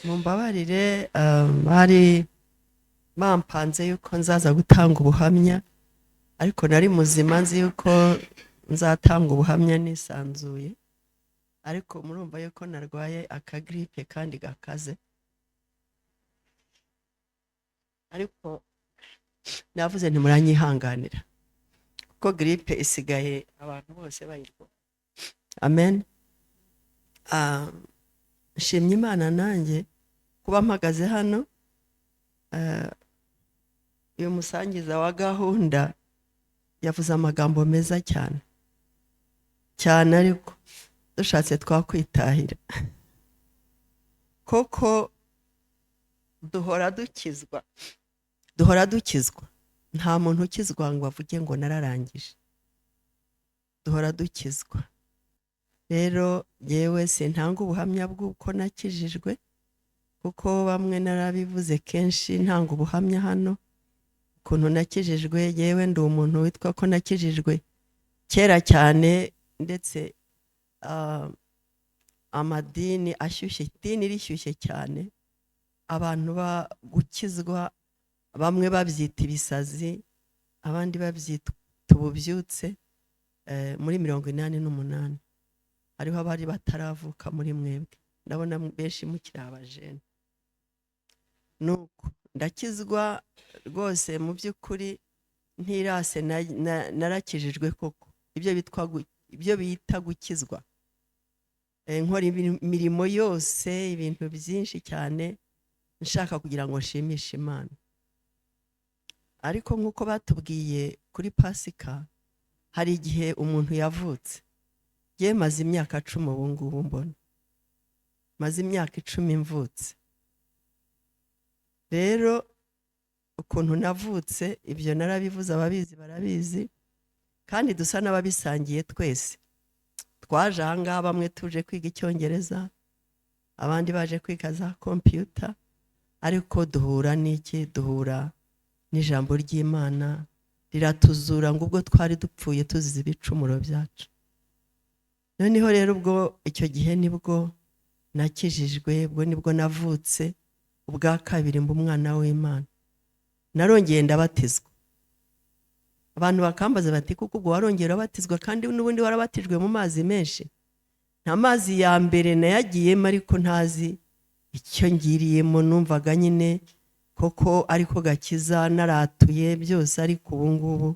Mumbabarire, bari bampanze yuko nzaza gutanga ubuhamya, ariko nari muzima, nzi yuko nzatanga ubuhamya nisanzuye, ariko murumva yuko narwaye akagiripe kandi gakaze. Ariko navuze ntimuranyihanganira kuko giripe isigaye abantu bose bayirwaye. Amen. Nshimye Imana nanjye kuba mpagaze hano. Uyu musangiza wa gahunda yavuze amagambo meza cyane cyane, ariko dushatse twakwitahira koko. Duhora dukizwa, duhora dukizwa. Nta muntu ukizwa ngo avuge ngo nararangije. Duhora dukizwa. Rero yewe, sintanga ubuhamya bw'uko nakijijwe, kuko bamwe narabivuze kenshi ntanga ubuhamya hano ukuntu nakijijwe. Yewe, ndi umuntu witwa ko nakijijwe kera cyane, ndetse amadini ashyushye, idini rishyushye cyane, abantu ba gukizwa bamwe babyita ibisazi, abandi babyita ububyutse. Muri 88 hariho abari bataravuka muri mwebwe, ndabona benshi mukiri abajene. Nuko ndakizwa rwose, mu by'ukuri ntirase, narakijijwe koko, ibyo bita gukizwa. Nkora imirimo yose, ibintu byinshi cyane, nshaka kugira ngo nshimishe Imana. Ariko nk'uko batubwiye kuri Pasika, hari igihe umuntu yavutse. Yewe, maze imyaka 10 ubu ngubu, mbona maze imyaka 10 mvutse. Rero ukuntu navutse, ibyo narabivuze, ababizi barabizi, kandi dusa n'ababisangiye twese. Twaje ahangaha, bamwe tuje kwiga Icyongereza, abandi baje kwiga za kompiyuta, ariko duhura n'iki? Duhura n'ijambo ry'Imana, riratuzura ngo ubwo twari dupfuye tuzize ibicumuro byacu. Noneho rero ubwo icyo gihe nibwo nakijijwe, ubwo nibwo navutse ubwa kabiri, mba umwana w'Imana. Narongeye ndabatizwa. Abantu bakambaza bati: "Kuko ubwo warongera urabatizwa kandi n'ubundi warabatijwe mu mazi menshi?" Nta mazi ya mbere nayagiyemo, ariko ntazi icyo ngiriyemo. Numvaga nyine koko ariko gakiza, naratuye byose, ariko ubu ngubu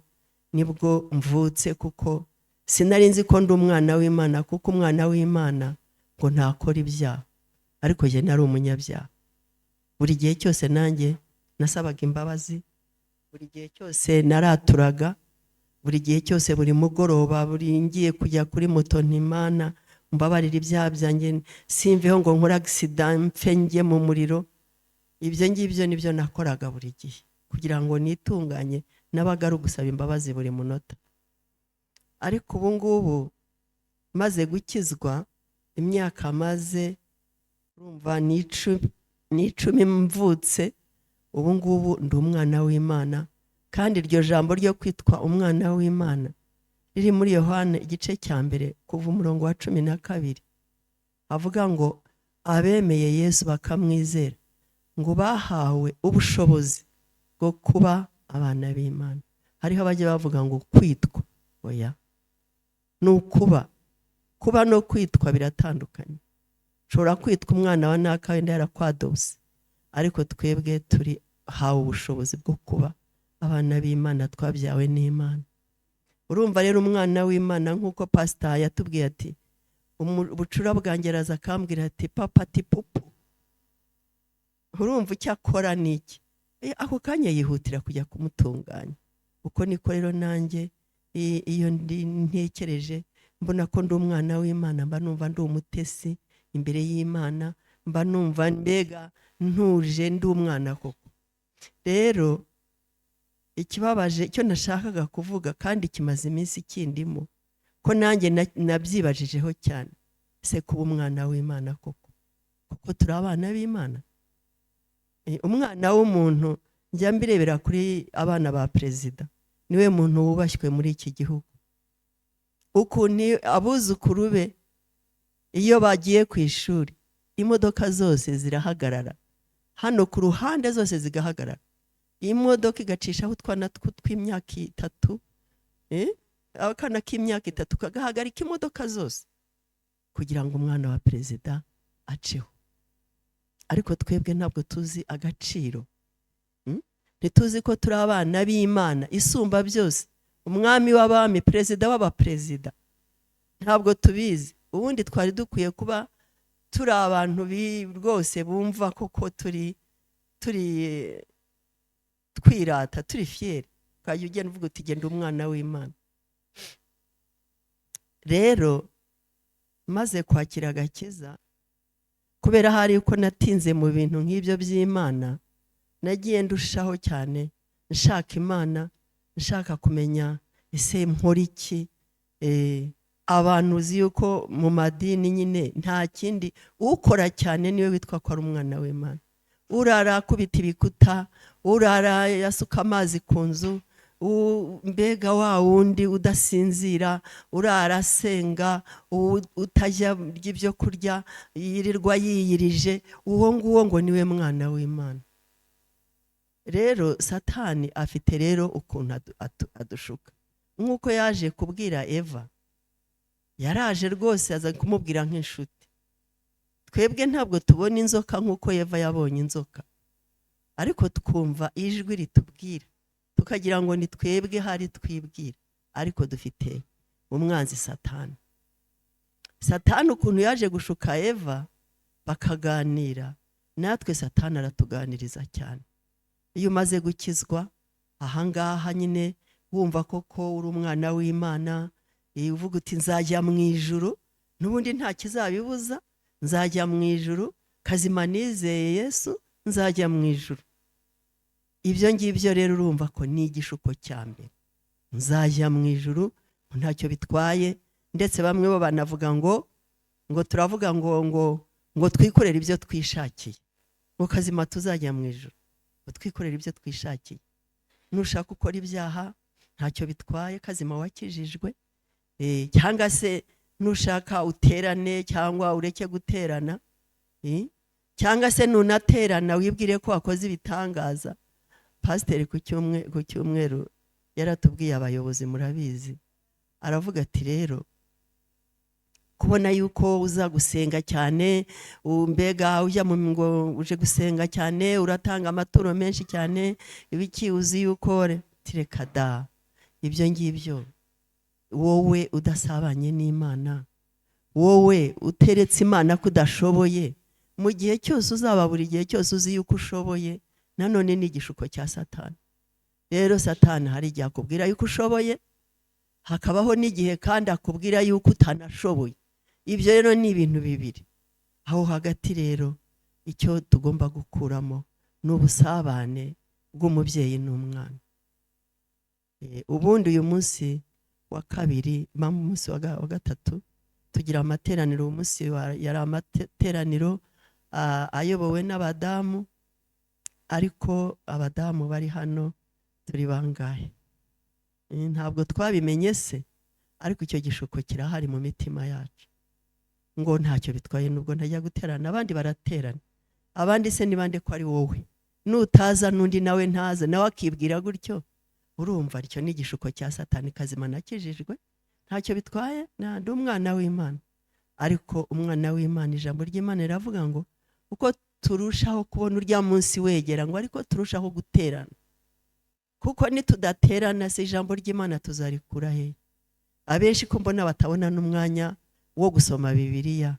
nibwo mvutse, kuko sinari nzi ko ndi umwana w'Imana, kuko umwana w'Imana ngo ntakora ibyaha, ariko njye nari umunyabyaha. Buri gihe cyose nanjye nasabaga imbabazi, buri gihe cyose naraturaga, buri gihe cyose, buri mugoroba, buri ngiye kujya kuri moto: "Ntimana, mbabarira ibyaha byanjye, simveho ngo nkore accident mpfe njye mu muriro." Ibyo ngibyo nibyo nakoraga buri gihe kugira ngo nitunganye. Nabaga ari ugusaba imbabazi buri munota. Ariko ubu ngubu maze gukizwa, imyaka maze, urumva ni 10 mvutse, ubu ngubu ndi umwana w'Imana. Kandi iryo jambo ryo kwitwa umwana w'Imana riri muri Yohana igice cya mbere, kuva umurongo wa 12, avuga ngo abemeye Yesu bakamwizera ngo bahawe ubushobozi bwo kuba abana b'Imana. Hariho abajya bavuga ngo kwitwa. Oya, ni ukuba. Kuba no kwitwa biratandukanye. Ushobora kwitwa umwana wa naka, wenda yarakwadose, ariko twebwe turi hawe ubushobozi bwo kuba abana b'Imana, twabyawe n'Imana. Urumva rero, umwana w'Imana, nk'uko pasita yatubwiye ati ubucura bwanjye araza akambwira ati: "Papa," ati "pupu." Urumva icyo akora ni iki? Ako kanya yihutira kujya kumutunganya. Uko niko rero nanjye iyo ndi ntekereje mbona ko ndi umwana w'Imana, mba numva ndi umutesi imbere y'Imana, mba numva mbega ntuje, ndi umwana koko. Rero ikibabaje, icyo nashakaga kuvuga kandi kimaze iminsi kindimo, ko nanjye nabyibajijeho cyane: se kuba umwana w'Imana koko, kuko turi abana b'Imana? Umwana w'umuntu, njya mbirebera kuri abana ba perezida, niwe muntu wubashywe muri iki gihugu. Ukuntu abuzukuru be iyo bagiye ku ishuri, Imodoka zose zirahagarara hano ku ruhande, zose zigahagarara, imodoka igacishaho utwana tw'imyaka 3, akana k'imyaka 3 kagahagarika imodoka zose kugira ngo umwana wa perezida aceho. Ariko twebwe ntabwo tuzi agaciro, Ntituzi ko turi abana b'Imana isumba byose, umwami w'abami, perezida w'abaperezida. Ntabwo tubizi. Ubundi twari dukwiye kuba turi abantu rwose bumva koko turi twirata, turi fier, ukajya ugenda uvuga uti: "Genda umwana w'Imana." Rero maze kwakira agakiza, kubera hari uko natinze mu bintu nk'ibyo by'Imana, nagiye ndushaho cyane nshaka Imana, nshaka kumenya: ese nkora iki? Abantu uzi yuko mu madini nyine nta kindi, ukora cyane niwe witwa ko ari umwana w'Imana. Urara akubita ibikuta, urara yasuka amazi ku nzu, mbega wa wundi udasinzira, urara asenga, utajya arya ibyo kurya, yirirwa yiyirije, uwo nguwo ngo niwe mwana w'Imana. Rero Satani afite rero ukuntu adushuka, nk'uko yaje kubwira Eva. Yaraje rwose aza kumubwira nk'inshuti. Twebwe ntabwo tubona inzoka nk'uko Eva yabonye inzoka, ariko twumva ijwi ritubwira, tukagira ngo ni twebwe hari twibwira, ariko dufite umwanzi Satani. Satani ukuntu yaje gushuka Eva bakaganira, natwe Satani aratuganiriza cyane. Iyo umaze gukizwa ahangaha nyine, wumva koko uri umwana w'Imana, uvuga uti: "Nzajya mu ijuru, n'ubundi nta kizabibuza, nzajya mu ijuru, kazima nizeye Yesu, nzajya mu ijuru." Ibyo ngibyo rero urumva ko ni igishuko cya mbere: nzajya mu ijuru, ntacyo bitwaye. Ndetse bamwe bo banavuga ngo turavuga ngo twikorere ibyo twishakiye, ngo kazima tuzajya mu ijuru, ngo twikorere ibyo twishakiye. Nushaka ukora ibyaha, ntacyo bitwaye, kazima wakijijwe. Cyangwa se nushaka uterane cyangwa ureke guterana, cyangwa se nunaterana wibwire ko wakoze ibitangaza. Pasiteri ku cyumweru yaratubwiye, abayobozi murabizi, aravuga ati: "Rero kubona yuko uza gusenga cyane, mbega ujya mu ngo uje gusenga cyane, uratanga amaturo menshi cyane, ibiki, uzi yuko tireka da." Ibyo ngibyo, wowe udasabanye n'Imana, wowe uteretse Imana ko udashoboye, mu gihe cyose uzaba buri gihe cyose uzi yuko ushoboye, nanone ni igishuko cya Satani. Rero Satani hari igihe akubwira yuko ushoboye, hakabaho n'igihe kandi akubwira yuko utanashoboye. Ibyo rero ni ibintu bibiri aho hagati. Rero icyo tugomba gukuramo ni ubusabane bw'umubyeyi n'umwana. Ubundi uyu munsi wa kabiri, umunsi wa gatatu tugira amateraniro. Uyu munsi yari amateraniro ayobowe n'abadamu, ariko abadamu bari hano turi bangahe? Ntabwo twabimenye se? Ariko icyo gishuko kirahari mu mitima yacu, ngo ntacyo bitwaye nubwo ntajya guterana, abandi baraterana. Abandi se ni bande ko ari wowe? Nutaza n'undi nawe ntaza, nawe akibwira gutyo. Urumva icyo ni igishuko cya Satani: kazima nakijijwe, ntacyo bitwaye, ndi umwana w'Imana. Ariko umwana w'Imana, ijambo ry'Imana riravuga ngo uko turushaho kubona urya munsi wegera, ngo ariko turushaho guterana, kuko nitudaterana se ijambo ry'Imana tuzarikura he? Abenshi ko mbona batabona n'umwanya wo gusoma Bibiliya,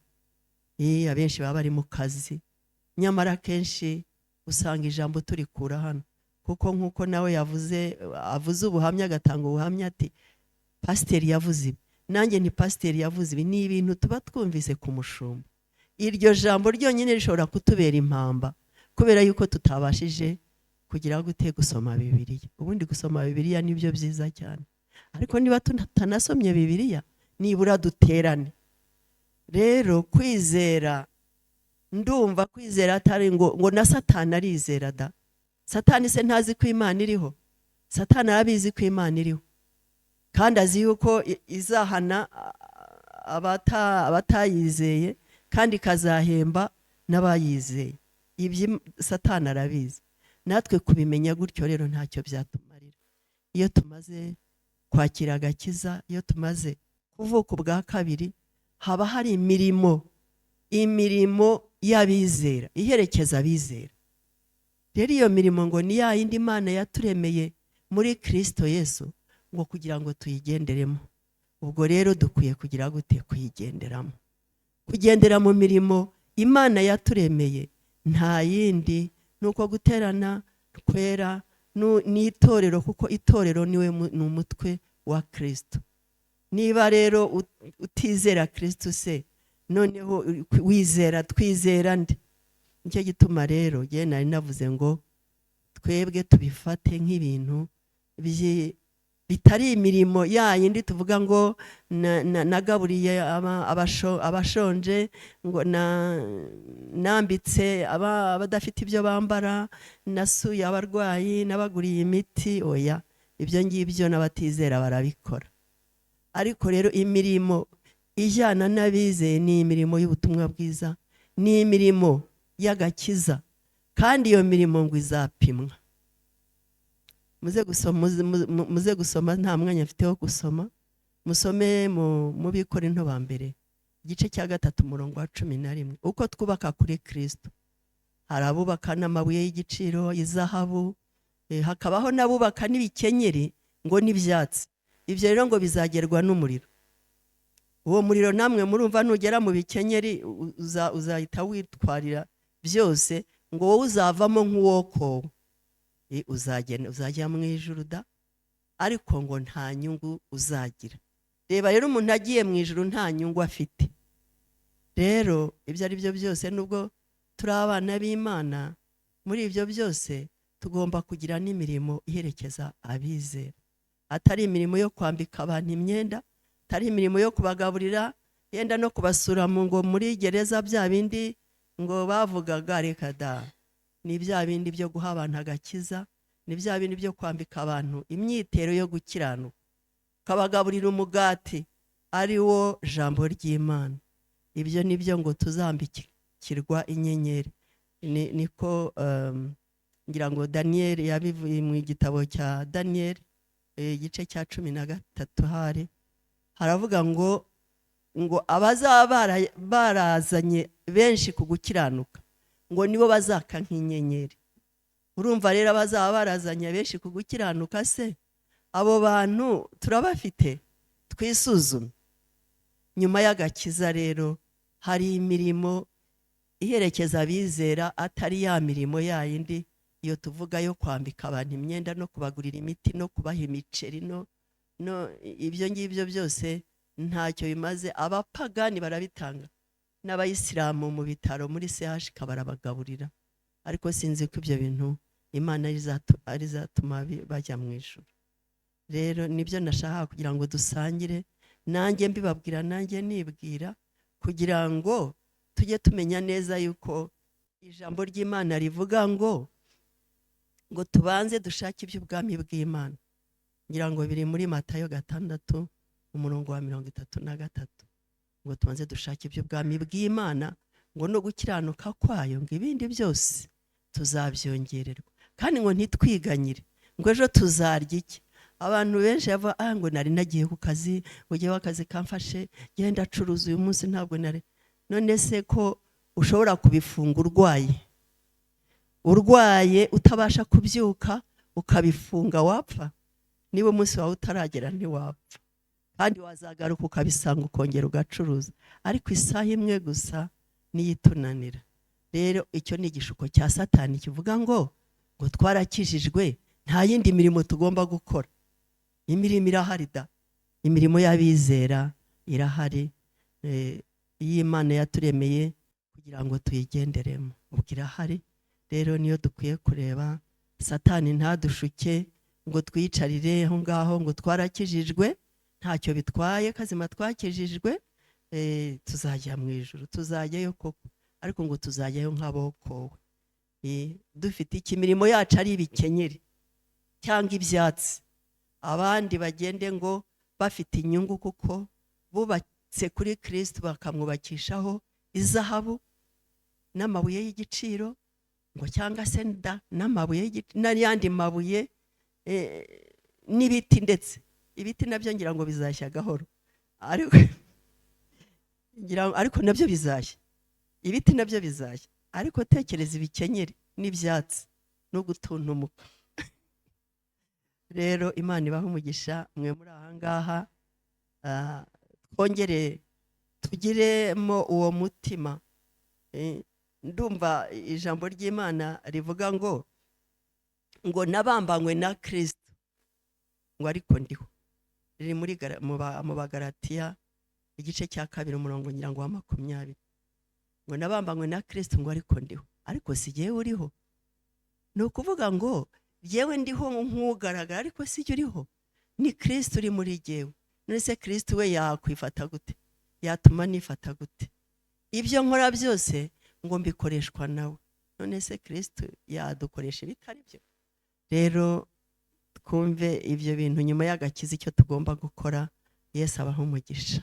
abenshi baba bari mu kazi, nyamara akenshi usanga ijambo turikura hano, kuko nk'uko nawe yavuze, avuze ubuhamya, agatanga ubuhamya ati: "Pasiteri yavuze ibi," nanjye ni: "Pasiteri yavuze ibi." Ni ibintu tuba twumvise ku mushumba. Iryo jambo ryonyine rishobora kutubera impamba, kubera yuko tutabashije kugira gute? Gusoma Bibiliya. Ubundi gusoma Bibiliya nibyo byiza cyane, ariko niba tutanasomye Bibiliya, nibura duterane. Rero kwizera, ndumva kwizera atari ngo na Satani arizera da. Satani se ntazi ko Imana iriho? Satani arabizi ko Imana iriho, kandi azi yuko izahana abatayizeye kandi ikazahemba. n'abayizeye. Ibyo Satani arabizi. Natwe kubimenya gutyo rero ntacyo byatumarira. Iyo tumaze kwakira agakiza, iyo tumaze kuvuka ubwa kabiri, haba hari imirimo y'abizera iherekeza abizera. Rero iyo mirimo ngo ni ya yindi Imana yaturemeye muri Kristo Yesu ngo kugira ngo tuyigenderemo. Ubwo rero dukwiye kugira gute? Kuyigenderamo, kugendera mu mirimo Imana yaturemeye. Nta yindi, ni uko guterana kwera n'itorero, kuko itorero niwe ni umutwe wa Kristo. Niba rero utizera Kristo se, noneho wizera, twizera nde? Nicyo gituma rero njye nari navuze ngo twebwe tubifate nk'ibintu bitari imirimo ya yindi tuvuga ngo nagaburiye abashonje, ngo nambitse abadafite ibyo bambara, nasuye abarwayi, nabaguriye imiti. Oya, ibyo ngibyo n'abatizera barabikora. Ariko rero imirimo ijyana n'abizeye ni imirimo y'ubutumwa bwiza, ni imirimo y'agakiza, kandi iyo mirimo ngo izapimwa. Muze gusoma, muze gusoma, nta mwanya mfite wo gusoma. Musome mu Bikorinto ba mbere igice cya 3 umurongo wa 11. Uko twubaka kuri Kristo, hari abubaka n'amabuye y'igiciro, izahabu, hakabaho n'abubaka n'ibikenyeri ngo n'ibyatsi. Ibyo rero ngo bizagerwa n'umuriro. Uwo muriro namwe murumva nugera mu bikenyeri uzahita witwarira byose, ngo wowe uzavamo nk'uwokowe. Uzajya mu ijuru da, ariko ngo nta nyungu uzagira. Reba rero umuntu agiye mu ijuru nta nyungu afite. Rero ibyo ari byo byose, nubwo turi abana b'Imana, muri ibyo byose tugomba kugira n'imirimo iherekeza abizera, atari imirimo yo kwambika abantu imyenda, atari imirimo yo kubagaburira, yenda no kubasura mu ngo muri gereza, bya bindi ngo bavugaga. Reka da, ni bya bindi byo guha abantu agakiza, ni bya bindi byo kwambika abantu imyitero yo gukiranuka, ukabagaburira umugati ari wo jambo ry'Imana. Ibyo ni byo ngo tuzambikirwa inyenyeri. Niko ngira ngo Daniel yabivuye mu gitabo cya Daniel, igice cya 13, hari haravuga ngo abazaba barazanye benshi ku gukiranuka ngo nibo bazaka nk'inyenyeri. Urumva rero abazaba barazanye benshi ku gukiranuka se, abo bantu turabafite? Twisuzume. Nyuma y'agakiza rero hari imirimo iherekeza abizera, atari ya mirimo yayindi iyo tuvuga yo kwambika abantu imyenda no kubagurira imiti no kubaha imiceri no ibyo ngibyo byose ntacyo bimaze. Abapagani barabitanga, n'abayisilamu mu bitaro muri CHK barabagaburira, ariko sinzi ko ibyo bintu Imana arizatuma bajya mu ijuru. Rero nibyo nashaka kugira ngo dusangire, nanjye mbibabwira, nanjye nibwira, kugira ngo tujye tumenya neza yuko ijambo ry'Imana rivuga ngo tubanze dushake iby'ubwami bw'Imana. Ngira ngo biri muri Matayo 6 umurongo wa 33, ngo tubanze dushake iby'ubwami bw'Imana ngo no gukiranuka kwayo, ngo ibindi byose tuzabyongererwa. Kandi ngo ntitwiganyire ngo ejo tuzarya iki. Abantu benshi bava ngo nari nagiye ku kazi, ngo ngewe akazi kamfashe, genda acuruza uyu munsi ntabwo nari. None se ko ushobora kubifunga urwaye utabasha kubyuka, ukabifunga wapfa? Niba umunsi wawe utaragera ntiwapfa, kandi wazagaruka ukabisanga ukongera ugacuruza, ariko isaha imwe gusa niyo itunanira. Rero icyo ni igishuko cya Satani kivuga ngo twarakijijwe nta yindi mirimo tugomba gukora. Imirimo irahari da, imirimo y'abizera irahari, y'Imana yaturemeye kugira ngo tuyigenderemo, ubwo irahari. Rero niyo dukwiye kureba, Satani ntadushuke ngo twiyicarire aho ngaho ngo twarakijijwe ntacyo bitwaye, kazima twakijijwe, tuzajya mu ijuru, tuzajyayo koko, ariko ngo tuzajyayo nk'abokowe, dufite iki? Imirimo yacu ari ibikenyeri cyangwa ibyatsi, abandi bagende ngo bafite inyungu kuko bubatse kuri Kristo bakamwubakishaho izahabu. n'amabuye y'igiciro, ngo cyangwa se da n'amabuye n'ayandi mabuye, n'ibiti. Ndetse ibiti nabyo ngira ngo bizashya gahoro, ariko ariko nabyo bizashya. Ibiti nabyo bizashya, ariko tekereza ibikenyeri n'ibyatsi no gutuntumuka. Rero Imana ibahe umugisha mwe muri aha ngaha. Twongere tugiremo uwo mutima. Ndumva ijambo ry'Imana rivuga ngo nabambanywe na Kirisito, ngo ariko ndiho. Riri muri mu Bagaratiya igice cya 2, umurongo ngira ngo wa 20, ngo nabambanywe na Kirisito, ngo ariko ndiho, ariko si jyewe uriho. Ni ukuvuga ngo jyewe ndiho nk'ugaragara, ariko si jye uriho, ni Kirisito uri muri jyewe. None se Kirisito we yakwifata gute? Yatuma nifata gute? Ibyo nkora byose ngo mbikoreshwa nawe. None se Kirisito yadukoresha ibitari byo? Rero twumve ibyo bintu nyuma y'agakiza, icyo tugomba gukora. Yesu abaho umugisha.